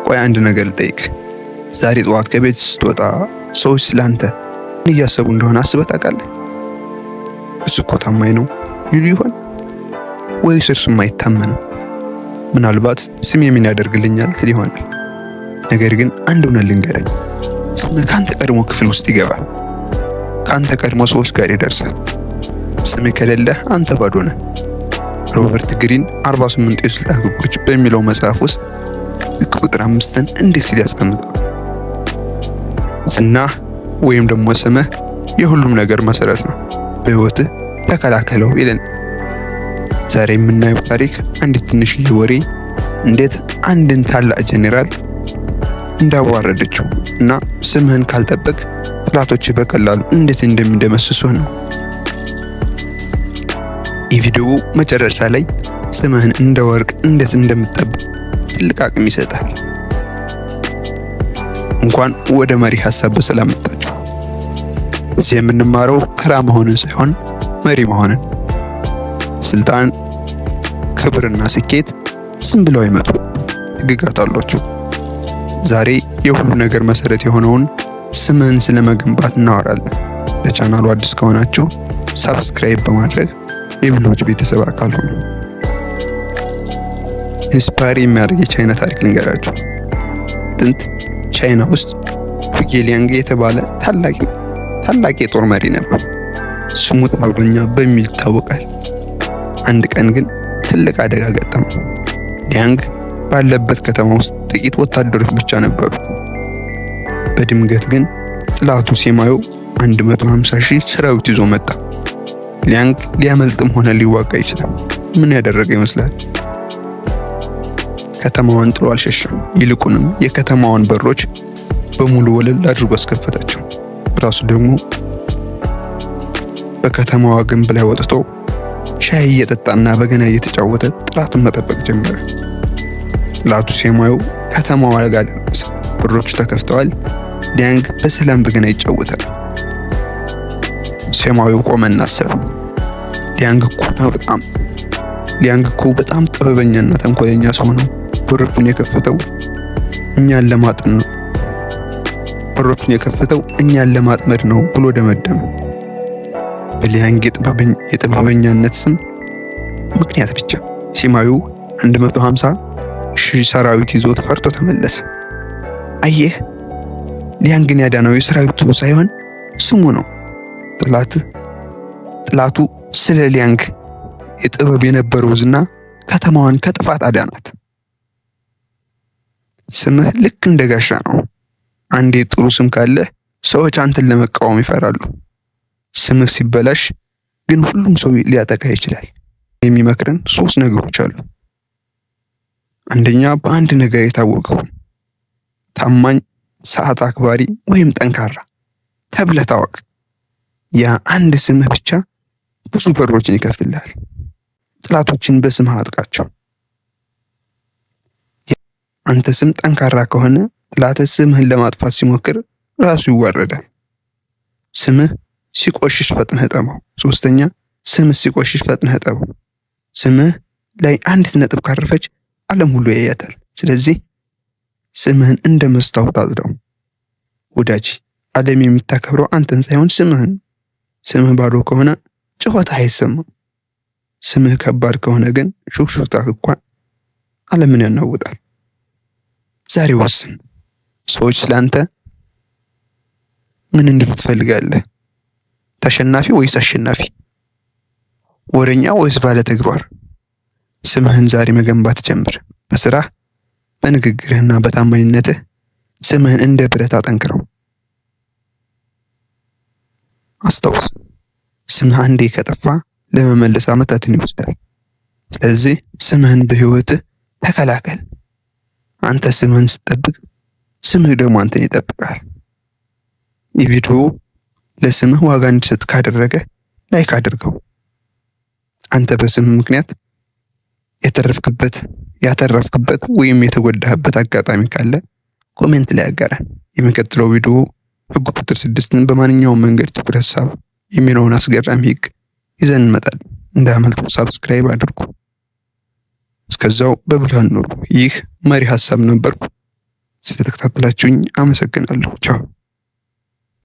ቆይ አንድ ነገር ልጠይቅ። ዛሬ ጠዋት ከቤት ስትወጣ ሰዎች ስላንተ ምን እያሰቡ እንደሆነ አስበህ ታውቃለህ? እሱ እኮ ታማኝ ነው ይሉ ይሆን ወይስ እርሱም አይታመንም? ምናልባት ስሜ ምን ያደርግልኛል ትል ይሆናል። ነገር ግን አንድ እውነት ልንገርህ፣ ስምህ ከአንተ ቀድሞ ክፍል ውስጥ ይገባል። ከአንተ ቀድሞ ሰዎች ጋር ይደርሳል። ስምህ ከሌለህ አንተ ባዶ ነህ። ሮበርት ግሪን 48 የስልጣን ህጎች በሚለው መጽሐፍ ውስጥ ህግ ቁጥር 5ን እንዴት ሲል ያስቀምጠዋል። ዝናህ ወይም ደግሞ ስምህ የሁሉም ነገር መሰረት ነው። በህይወትህ ተከላከለው ይለን። ዛሬ የምናየው ታሪክ አንዲት ትንሽዬ ወሬ እንዴት አንድን ታላቅ ጄኔራል እንዳዋረደችው እና ስምህን ካልጠበቅ ጠላቶችህ በቀላሉ እንዴት እንደሚደመስሱህ ነው። የቪዲዮው መጨረሻ ላይ ስምህን እንደ ወርቅ እንዴት እንደምትጠብቅ ትልቅ አቅም ይሰጣል። እንኳን ወደ መሪ ሀሳብ በሰላም መጣችሁ። እዚህ የምንማረው ተራ መሆንን ሳይሆን መሪ መሆንን። ስልጣን፣ ክብርና ስኬት ዝም ብለው አይመጡ፣ ህግጋት አሏቸው። ዛሬ የሁሉ ነገር መሰረት የሆነውን ስምህን ስለመገንባት እናወራለን። ለቻናሉ አዲስ ከሆናችሁ subscribe በማድረግ የብልሆች ቤተሰብ አካል ሁኑ። Inspire የሚያደርግ የቻይና ታሪክ ልንገራችሁ። ጥንት ቻይና ውስጥ ዡጌ ሊያንግ የተባለ ታላቅ የጦር መሪ ነበር። ስሙ ጥበበኛ በሚል ይታወቃል። አንድ ቀን ግን ትልቅ አደጋ ገጠመው። ሊያንግ ባለበት ከተማ ውስጥ ጥቂት ወታደሮች ብቻ ነበሩ። በድንገት ግን ጠላቱ ሴማዮ 150 ሺህ ሰራዊት ይዞ መጣ። ሊያንግ ሊያመልጥም ሆነ ሊዋጋ ይችላል። ምን ያደረገ ይመስላል? ከተማዋን ጥሎ አልሸሸም። ይልቁንም የከተማዋን በሮች በሙሉ ወለል አድርጎ አስከፈታቸው። ራሱ ደግሞ በከተማዋ ግንብ ላይ ወጥቶ ሻይ እየጠጣና በገና እየተጫወተ ጠላቱን መጠበቅ ጀመረ። ጠላቱ ሴማዩ ከተማዋ ጋር ደረሰ። በሮቹ ተከፍተዋል። ሊያንግ በሰላም በገና ይጫወታል። ሴማዊው ቆመና አሰበ። ሊያንግ እኮ በጣም ሊያንግ እኮ በጣም ጥበበኛና ተንኮለኛ ሰው ነው። በሮቹን የከፈተው እኛን ለማጥን ነው። በሮቹን የከፈተው እኛን ለማጥመድ ነው ብሎ ደመደመ። በሊያንግ የጥበበኛነት ስም ምክንያት ብቻ ሴማዊው 150 ሺህ ሰራዊት ይዞ ፈርቶ ተመለሰ። አየህ፣ ሊያንግን ያዳነው የሰራዊቱ ሳይሆን ስሙ ነው። ጠላቱ ስለ ሊያንግ የጥበብ የነበረው ዝና ከተማዋን ከጥፋት አዳናት። ስምህ ልክ እንደ ጋሻ ነው። አንዴ ጥሩ ስም ካለህ ሰዎች አንተን ለመቃወም ይፈራሉ። ስምህ ሲበላሽ ግን ሁሉም ሰው ሊያጠቃ ይችላል። የሚመክረን ሶስት ነገሮች አሉ። አንደኛ፣ በአንድ ነገር የታወቀው ታማኝ፣ ሰዓት አክባሪ ወይም ጠንካራ ተብለህ ታወቅ። ያ አንድ ስምህ ብቻ ብዙ በሮችን ይከፍትልሃል። ጠላቶችን በስምህ አጥቃቸው። አንተ ስም ጠንካራ ከሆነ ጠላትህ ስምህን ለማጥፋት ሲሞክር ራሱ ይዋረዳል። ስምህ ሲቆሽሽ ፈጥነህ እጠበው። ሶስተኛ፣ ስምህ ሲቆሽሽ ፈጥነህ እጠበው። ስምህ ላይ አንዲት ነጥብ ካረፈች ዓለም ሁሉ ያያታል። ስለዚህ ስምህን እንደ መስታወት አጽዳው። ወዳጅ፣ ዓለም የምታከብረው አንተን ሳይሆን ስምህን። ስምህ ባዶ ከሆነ ጩኸትህ አይሰማም። ስምህ ከባድ ከሆነ ግን ሹክሹክታህ እንኳን ዓለምን ያናውጣል። ዛሬ ወስን። ሰዎች ስላንተ ምን እንዲሉ ትፈልጋለህ? ተሸናፊ ወይስ አሸናፊ? ወሬኛ ወይስ ባለ ተግባር? ስምህን ዛሬ መገንባት ጀምር። በስራህ፣ በንግግርህና በታማኝነትህ ስምህን እንደ ብረት አጠንክረው። አስታውስ፣ ስምህ አንዴ ከጠፋ ለመመለስ ዓመታትን ይወስዳል። ስለዚህ ስምህን በህይወትህ ተከላከል። አንተ ስምህን ስትጠብቅ፣ ስምህ ደግሞ አንተን ይጠብቃል። ይህ ቪዲዮ ለስምህ ዋጋ እንዲሰጥ ካደረገ like አድርገው። አንተ በስምህ ምክንያት የተረፍክበት ያተረፍክበት ወይም የተጎዳህበት አጋጣሚ ካለ comment ላይ አጋራን። የሚቀጥለው ቪዲዮ ህግ ቁጥር 6ን በማንኛውም መንገድ ትኩረት ሳብ የሚለውን አስገራሚ ህግ ይዘን እንመጣለን። እንዳያመልጡ subscribe አድርጉ። እስከዛው በብልሃት ኑሩ። ይህ መሪ ሀሳብ ነበርኩ። ስለተከታተላችሁኝ አመሰግናለሁ። ቻው።